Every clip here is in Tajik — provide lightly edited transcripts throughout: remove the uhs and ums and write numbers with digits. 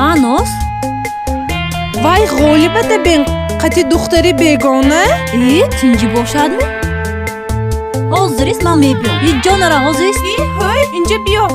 Ҳа, Ноз? Вай Ғолибада бен, қати духтари бегона. Э, тинҷӣ бошадми? Ҳозирист, ман мебиём. Ҳеҷ ҷо нара, ҳозирист. И ҳой, инҷа биё.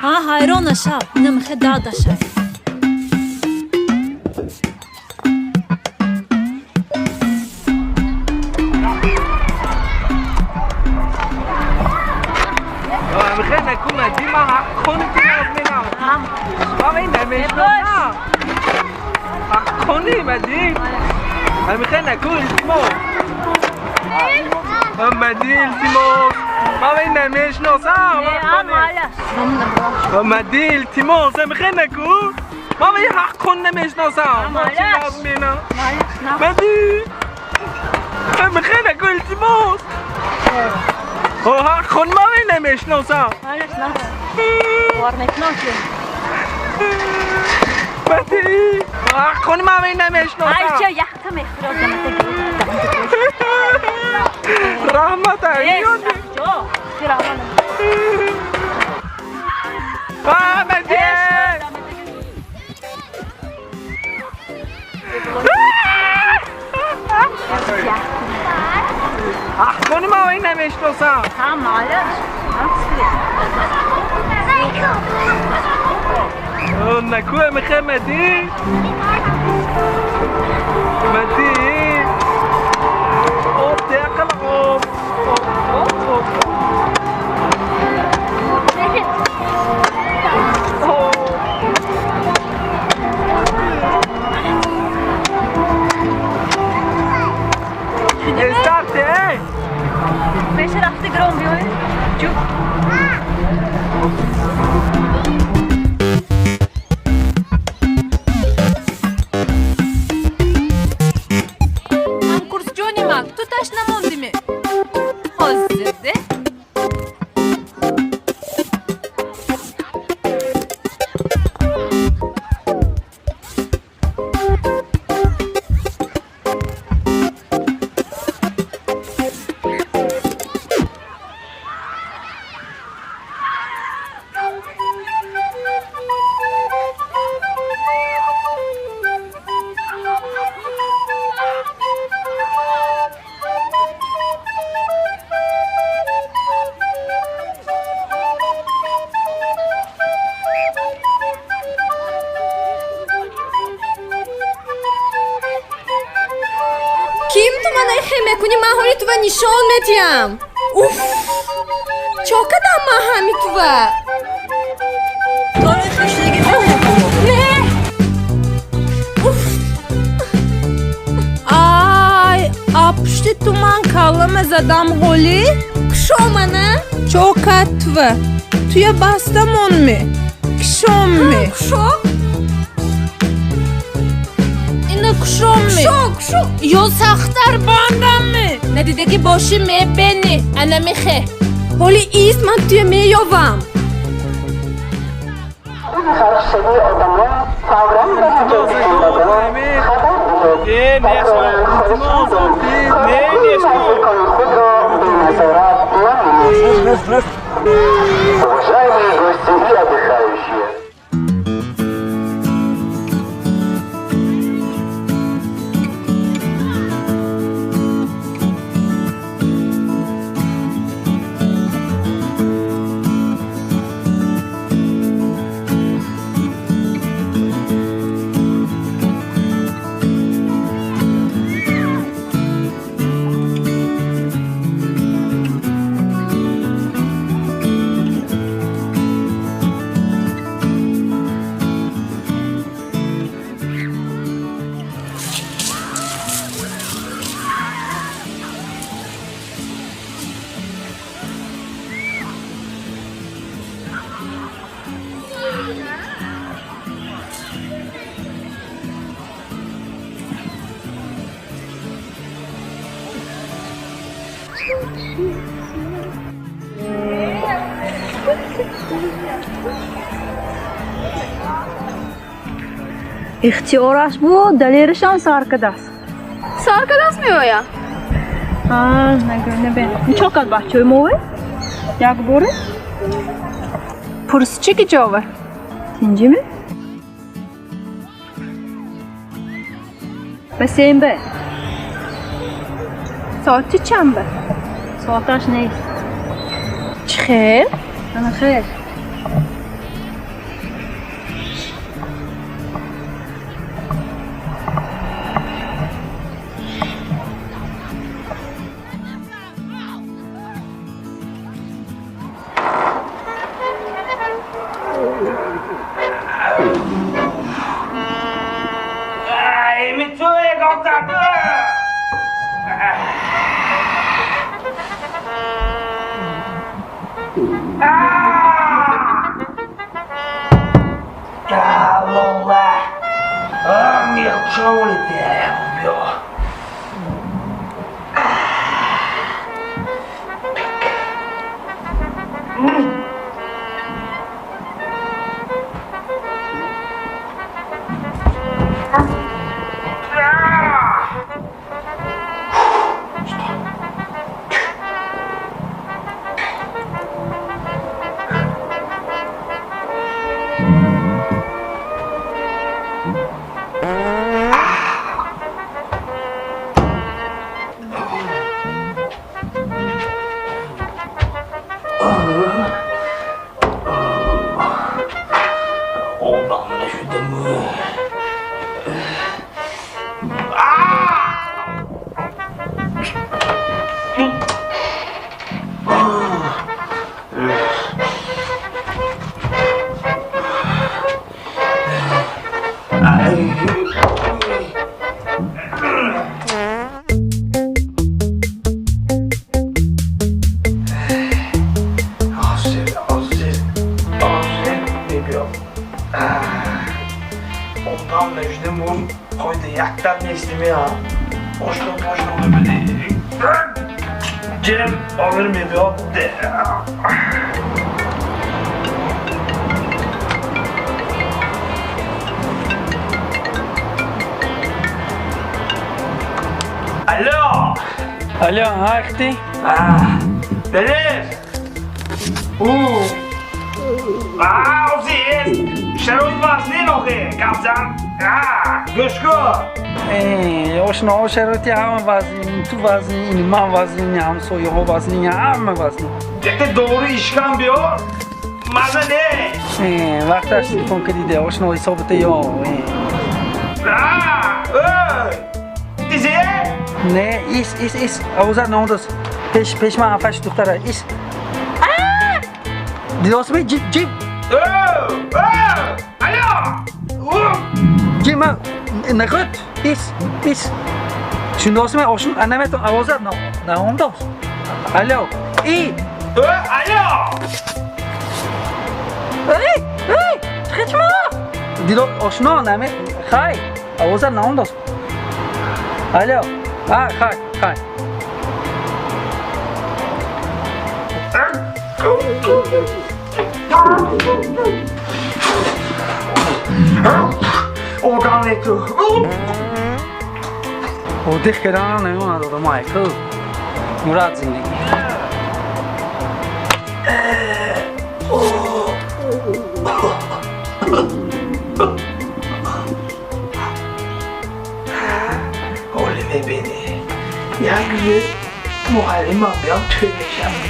Ҳа, ҳайрон нашав, ина михе дардашай. Ҳамкурсҷони ман, ту ташна мондиме? Ҳозирде. Ким ту мана хе мекунӣ? Ман ҳоли тува нишон медиҳам. Уф, чо кадам ман ҳами тува? Не, уф. Ай, а пушти ту ман каллама задам ҳолӣ? Кушо мана. Чо кад тува? Туя баста монме? Кишомме? Кушо. Ина кушомме? Кушо, кушо. Ё сахттар бандамме? Надидагӣ бошӣ, мебинӣ. Ана михе. Ҳоли ист, ман туя меёвам. Уважаемые гости и отдыхающие. Ихтиёраш буд, далеришам сар кадаст. Сар кадаст меоя? А, нагӯ, набе. Чо кад бачаи мове? Як боре? Пурсчи ки ҷове? Тинҷиме? Ба сембе. Соати чанбе? Соаташ нест. Чӣ хел? Ана хел. Алло! Алло, ах ты? Далер! Шароит вазнин охе, гапзан. Гӯш кун. Ошно, шароити ҳама вазнин, ту вазнин, ман вазнин, ҳамсояҳо вазнин, ҳама вазнин. Якта дору ишкам биёр. Маза не. Вақташ телефон кардиде, ошно ҳисобата ё. Дизе? Не, ис, ис, ис. Авозат наондас. Пеш, пеш ман афаш духтара, ис. Дидосми ҷиб, ҷиб. Алло! Ҷиб ман нахӯд. Ис, ис. Шундосми ошун наметон авозат наондас. Алло. И. Алло! Эй, эй, чиқичма? Дидо ошно наме хай. Авозат наондас. Алло. А, хай, хай. Одам не ту. Одих кардам намедонам майкл. Мурад зиндагӣ. Ҳоле мебинӣ. Як рӯз муаллимам биём тӯй мешавам.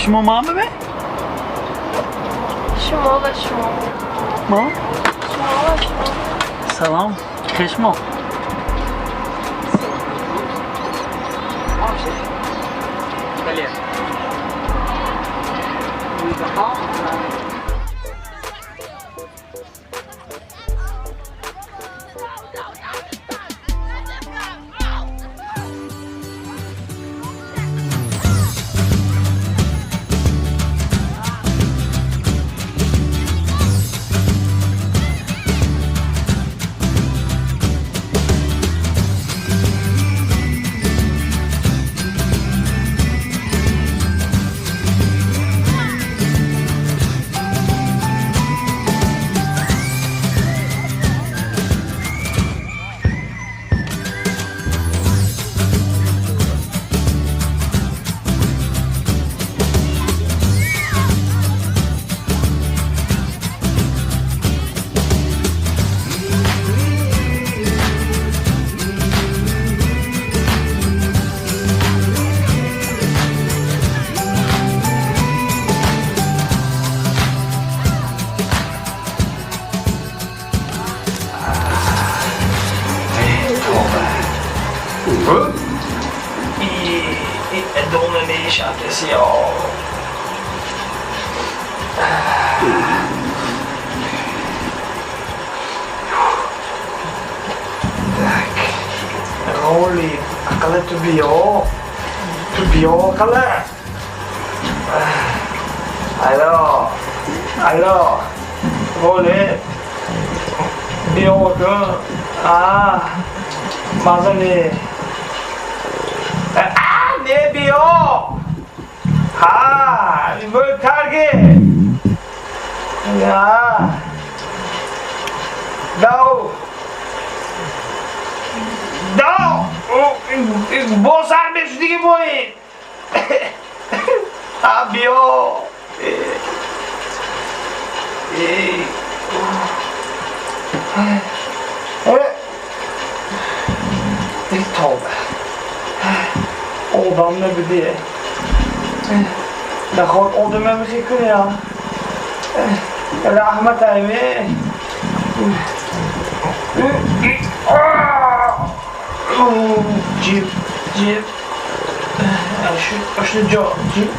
Шумо ман бибин? Шумо ва шумо. Мо? Шумо ва шумо. Салом. Хешмо. Алло, алло, Воле, биё а, мазани, а, не биё, ҳа, тарге, я, дау, дау, босар мешудиги боин, а, биё. Одам набуди. Наход одаме михи куня. Раҳмат айми. Ҷиб, ҷиб. Ашу ҷо, ҷиб.